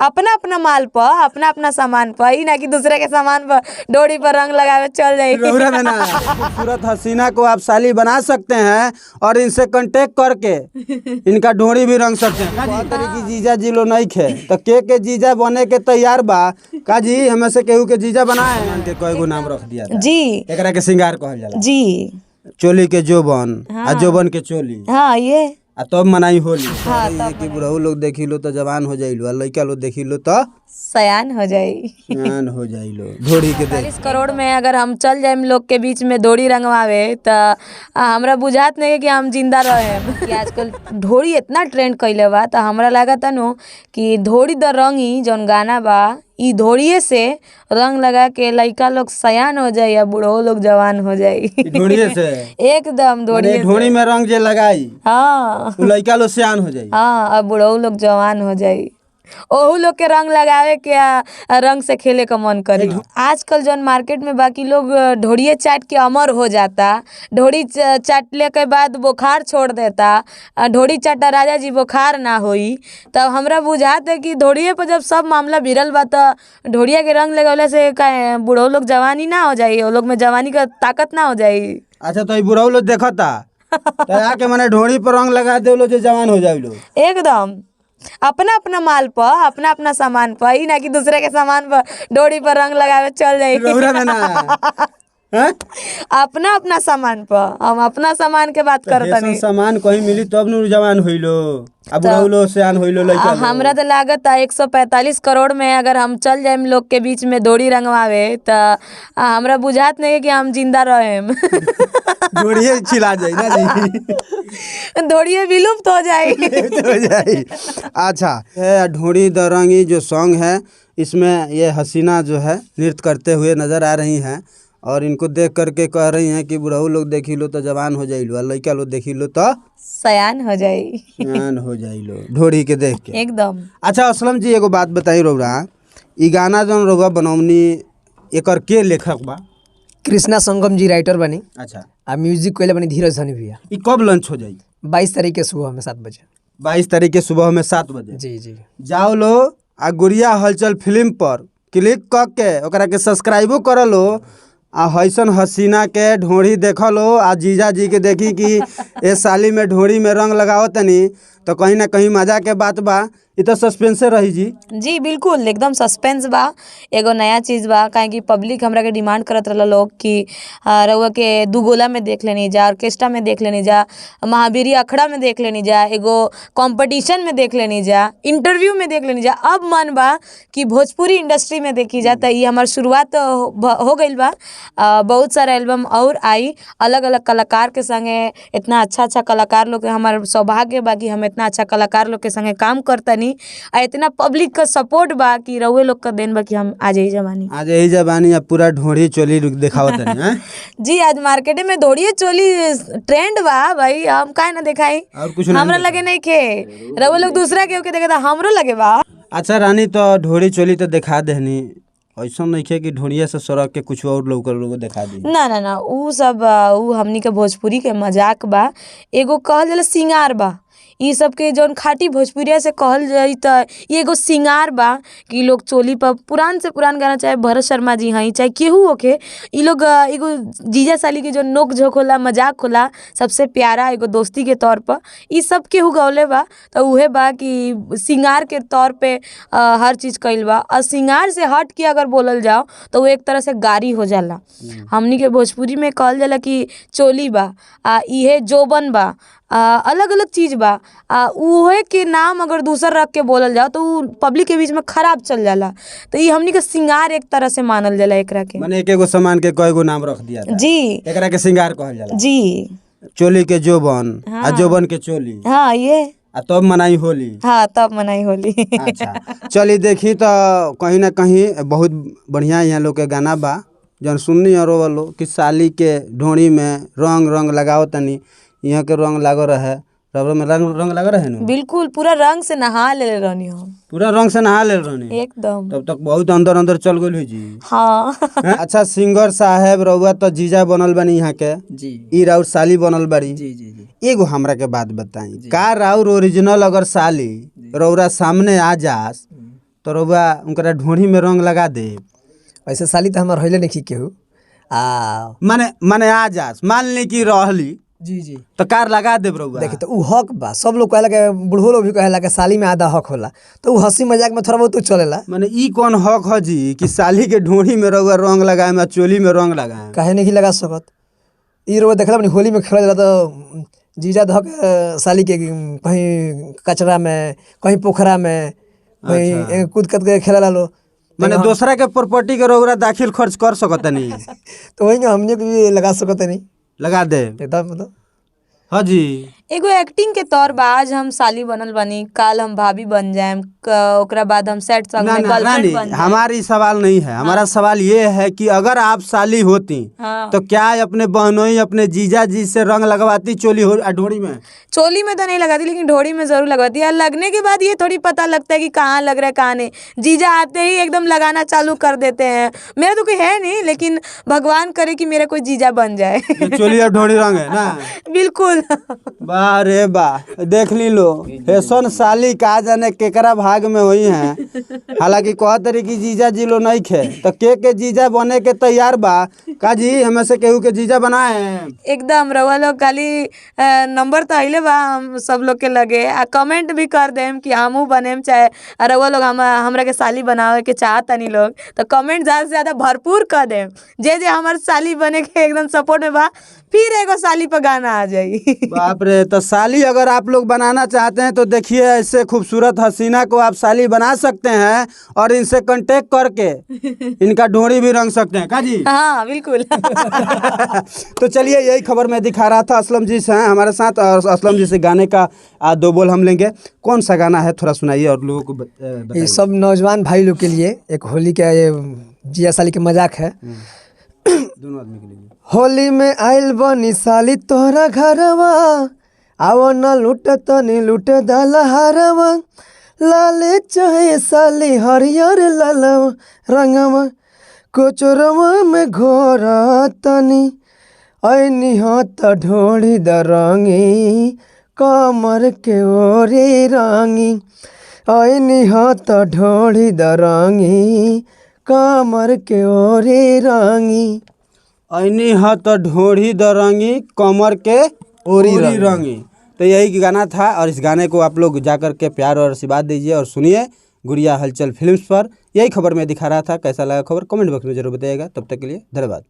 अपना अपना माल पर, अपना अपना सामान पर, ई ना कि दूसरे के सामान पर डोरी पर रंग लगावे चल जाई। रउरा में ना खूबसूरत हसीना को आप साली बना सकते हैं और इनसे कांटेक्ट करके इनका ढोरी भी रंग सकते हैं। बहुत तरीके जीजा जी लो नहीं खे तो के जीजा बने के तैयार बा का जी हमें से केहू के जीजा बनाए के कई गो नाम रख दिया था। जी एकरा के श्रृंगार कहल जाला। जी चोली के जोबन आ जोबन के चोली। हाँ ये आ तब मनाई होली। हाँ, कि बुढ़ऊ लोग देखी लो तो जवान हो जाइलो आ लइका लोग देखी लो तो सयान हो जाई। सियान हो जाइलो ढोरी के देख। 40 करोड़ में अगर हम चल जाए लोग के बीच में डोरी रंगवावे त हमरा बुझात नहीं कि हम जिंदा रहे। आजकल ढोरी इतना ट्रेंड कइले बा त हमरा लागत नु कि ढोरी द रंगी जौन गाना बा ई ढोरिए से रंग लगा के लइका लोग सयान हो जाई आ बुढ़ऊ लोग जवान हो जाई। ढोरिए से एकदम माने ढोरिए से। ढोरी में रंग जे लगाई हाँ उ लइका लोग सियान हो जाई। हाँ और बुढ़ऊ लोग जवान हो जाई। ओहू लोग के रंग लगावे के आ रंग से खेले का मन करी। आजकल जौन मार्केट में बाकी लोग ढोरिए चाट के अमर हो जाता, ढोरी चाटले के बाद बुखार छोड़ देता, ढोरी चाटा राजा जी बुखार ना होई, तब हमरा बुझात है कि ढोरिए पर जब सब मामला भिड़ल बा त ढोरिया के रंग लगवला से काहे बुढ़ऊ लोग जवानी ना हो जाई, ओ लोग में जवानी का ताकत ना हो जाई। अच्छा तो ई बुढ़ऊ लोग देखता तो आके माने ढोरी पर रंग लगा दे लो जे जवान हो जाई लो। एकदम अपना अपना माल पर, अपना अपना सामान पर, ई ना कि दूसरे के सामान पर डोरी पर रंग लगावे चल जाई। रउरा में ना हैं? अपना अपना सामान पर, हम अपना सामान के बात करत ऐसन तनी। सामान कहीं मिली तब नु जवान होइलो आ बुढ़ऊ लोग सियान होइलो लइका लोग। हमरा तो लागत है 145 करोड़ में अगर हम चल जाए लोग के बीच में डोरी रंगवावे त हमरा बुझात नहीं कि हम जिंदा रहे। ढोरिए छिला जाई ना जी। ढोरिए विलुप्त हो जाई। हो जाई। अच्छा है ढोरी the रंगी जो सॉन्ग है इसमें ये हसीना जो है नृत्य करते हुए नजर आ रही हैं और इनको देख करके कह रही हैं कि बुढ़ऊ लोग देखी लो तो जवान हो जाइलो आ लइका लोग देखी लो तो सयान हो जाई। सियान हो जाइलो ढोरी के देख के। एकदम। अच्छा असलम जी एगो बात बताई रउरा, ई गाना जौन रउआ बनौनी एकर के लेखक बा? कृष्णा संगम जी राइटर बनी। अच्छा। आ म्यूजिक कइले बनी धीरज धनी भैया। ई कब लॉन्च हो जाई? 22 तारीख के सुबह में 7 बजे। 22 तारीख के सुबह में 7 बजे। जी जी। जाओ लो आ गुड़िया हलचल फिल्म पर क्लिक क के ओकरा के सब्सक्राइबो कर लो आ हईसन हसीना के ढोरी देखलो आ जीजा जी के देखी कि ए साली में ढोरी में रंग लगाओ तनी तो कहीं ना कहीं मजा के बात बा। ई तो सस्पेंसे रही जी। जी बिल्कुल एकदम सस्पेंस बा, एगो नया चीज़ बा, काहे कि पब्लिक हमरा के डिमांड करत रहल लोग कि रउआ के दुगोला में देख लेनी जा, ऑर्केस्ट्रा में देख लेनी जा, महावीरी अखड़ा में देख लेनी जा, एगो कंपटीशन में देख लेनी जा, इंटरव्यू में देख लेनी जा। अब मन बा कि भोजपुरी इंडस्ट्री में देखी जा त ई हमार शुरुआत हो गइल बा। बहुत सारा एल्बम और आई अलग अलग कलाकार के संगे, इतना अच्छा अच्छा कलाकार लोग के हमार सौभाग्य बा कि हम इतना अच्छा कलाकार लोग के संगे काम करतनी आ इतना पब्लिक का सपोर्ट बा कि रउए लोग का देन बा कि हम आज यही जमानी। आज यही जबानी अब पूरा ढोरी चोली दिखावत तनी हैं? जी आज मार्केट में ढोरिए चोली ट्रेंड बा भाई, हम काहे ना देखाई, और कुछ नहीं हमरा लगे नहीं खे, रउए लोग दूसरा केहू के देखे त हमरो लगे बा। अच्छा रानी तो ढोरी चोली तो दिखा देहनी, ऐसा नहीं खे कि ढोरिया से सड़क के कुछ और लोग लोग दिखा दी? ना ना ना, उ सब उ हमनी के भोजपुरी के मजाक बा, एगो कहल जाला सिंगार बा, ई सब के जौन खाटी भोजपुरिया से कहल जाई त एगो सिंगार बा कि लोग चोली पर पुरान से पुरान गाना चाहे भरत शर्मा जी हई चाहे केहू होखे, ई लोग एगो जीजा साली के जो नोक झोंक होला मजाक होला सबसे प्यारा एगो दोस्ती के तौर पर ई सब केहू गौले बा त उहे बा कि सिंगार के तौर पे हर चीज़ कइल बा। और सिंगार से हट के अगर बोलल जाओ तो वो एक तरह से गारी हो जाला। हमनी के भोजपुरी में कहल जाला कि चोली बा आ इहे जोबन बा, अलग अलग चीज़ बा, आ उहे के नाम अगर दूसर रख के बोलल जाओ तो उ पब्लिक के बीच में खराब चल जाला। तो ई हमनी के सिंगार एक तरह से मानल जाला एकरा के। माने एक एगो सामान के कई गो नाम रख दिया था। जी एकरा के सिंगार कहल जाला। जी। चोली के जोबन आ जोबन के चोली। हाँ ये आ तब मनाई होली। हाँ तब मनाई होली। अच्छा चली देखी तो कहीं ना कहीं बहुत बढ़िया यहाँ लोग के गाना बा जौन सुननी और लो कि साली के ढोरी में रंग रंग लगाओ तनी, यहाँ के रंग लागो रहे, रबड़ में रंग रंग लागो रहे नु? बिल्कुल पूरा रंग से नहा ले रहनी हम। पूरा रंग से नहा ले रहनी एकदम। तब तक बहुत अंदर अंदर चल गइल जी। हाँ। अच्छा सिंगर साहेब रउआ तो जीजा बनल बानी यहाँ के जी ई राउर साली बनल बारी। जी जी जी। एगो हमरा के बात बताई, का राउर ओरिजिनल अगर साली रउरा सामने आ जास तो रउआ उनकरा ढोढ़ी में रंग लगा दे। ऐसे साली तो हमार होइले नहीं केहू आ माने माने आ जास मान ली कि रहली जी जी तो कार लगा देब रउआ। देखी तो उ हक बा, सब लोग कहेला के बूढ़ो लोग भी कहेला के साली में आधा हक होला, तो उ हंसी मजाक में थोड़ा बहुत तो चलेला। माने ई कौन हक ह जी कि साली के ढोढ़ी में रउआ रंग लगाए में चोली में रंग लगाए? काहे नहीं लगा सकत? ई रोज देखला बनी होली में खेला जाला तो जीजा धक साली के कहीं कचरा में, कहीं पोखरा में, कहीं कूद कूद के खेला लो। माने दोसरा के प्रॉपर्टी के रउरा दाखिल खर्च कर सकतनी? तो वही हमने के भी लगा सकत नहीं, लगा दे एकदम मतलब। हाँ जी। एगो एक्टिंग के तौर बा, आज हम साली बनल बानी, काल हम भाभी बन जाएम, ओकरा बाद हम सेट सॉन्ग ना में ना गर्लफ्रेंड रानी, बन जाएम। हमारी सवाल नहीं है, हमारा सवाल ये है कि अगर आप साली होती हाँ। तो क्या अपने बहनोई अपने जीजा जी से रंग लगवाती चोली हो ढोड़ी में? चोली में तो नहीं लगाती, लेकिन ढोड़ी में जरूर लगवाती है। लगने के बाद ये थोड़ी पता लगता है कि कहाँ लग रहा है कहाँ नहीं। जीजा आते ही एकदम लगाना चालू कर देते हैं। मेरा तो कोई है नहीं, लेकिन भगवान करे कि मेरा कोई जीजा बन जाए। ये चोली और ढोड़ी रंग है ना? बिल्कुल। वाह रे वाह, देख ली लो फैशन साली का जाने केकरा भाग में हुई है। हालांकि कहत रही कि जीजा जी लो नहीं खे, तो के जीजा बने के तैयार बा का जी? हमें से केहू के जीजा बनाए? एकदम रउआ लोग खाली नंबर तो अइले बा हम सब लोग के लगे, आ कमेंट भी कर देम कि हमहू बनेम, चाहे रउआ लोग हम हमरा के साली बनावे के चाहतनी लोग, तो कमेंट ज़्यादा से ज़्यादा भरपूर कर देम। जे जे हमार साली बने के एकदम सपोर्ट में बा, फिर एगो साली पर गाना आ जाई। बाप रे, तो साली अगर आप लोग बनाना चाहते हैं तो देखिए ऐसे खूबसूरत हसीना को आप साली बना सकते हैं और इनसे कांटेक्ट करके इनका ढोड़ी भी रंग सकते हैं का जी? हाँ बिल्कुल। तो चलिए यही खबर मैं दिखा रहा था। असलम जी से हैं हमारे साथ और असलम जी से गाने का दो बोल हम लेंगे। कौन सा गाना है थोड़ा सुनाइए और लोगों को ये बताइए। सब नौजवान भाई लोग के लिए एक होली का ये जिया साली के मजाक है। दोनों आदमी के लिए। होली में आइल बनी साली तोहरा घरवा, आव न लूट तनी लूट दलहरवा, लाले चाहे साली हरियर ललवा रंगवा, कोचरवा में घोरा तनी ऐनी हाथ ढोड़ी दरंगी, कमर के ओरी रंगी, ऐनी हाथ ढोड़ी दरंगी, कमर के ओरी रंगी। ऐनी ह तो ढोढ़ी दरंगी कमर के ओरी रंगी। तो यही गाना था और इस गाने को आप लोग जा कर के प्यार और आशीर्वाद दीजिए और सुनिए गुड़िया हलचल फिल्म्स पर। यही खबर मैं दिखा रहा था। कैसा लगा खबर कमेंट बॉक्स में जरूर बताइएगा। तब तक के लिए धन्यवाद।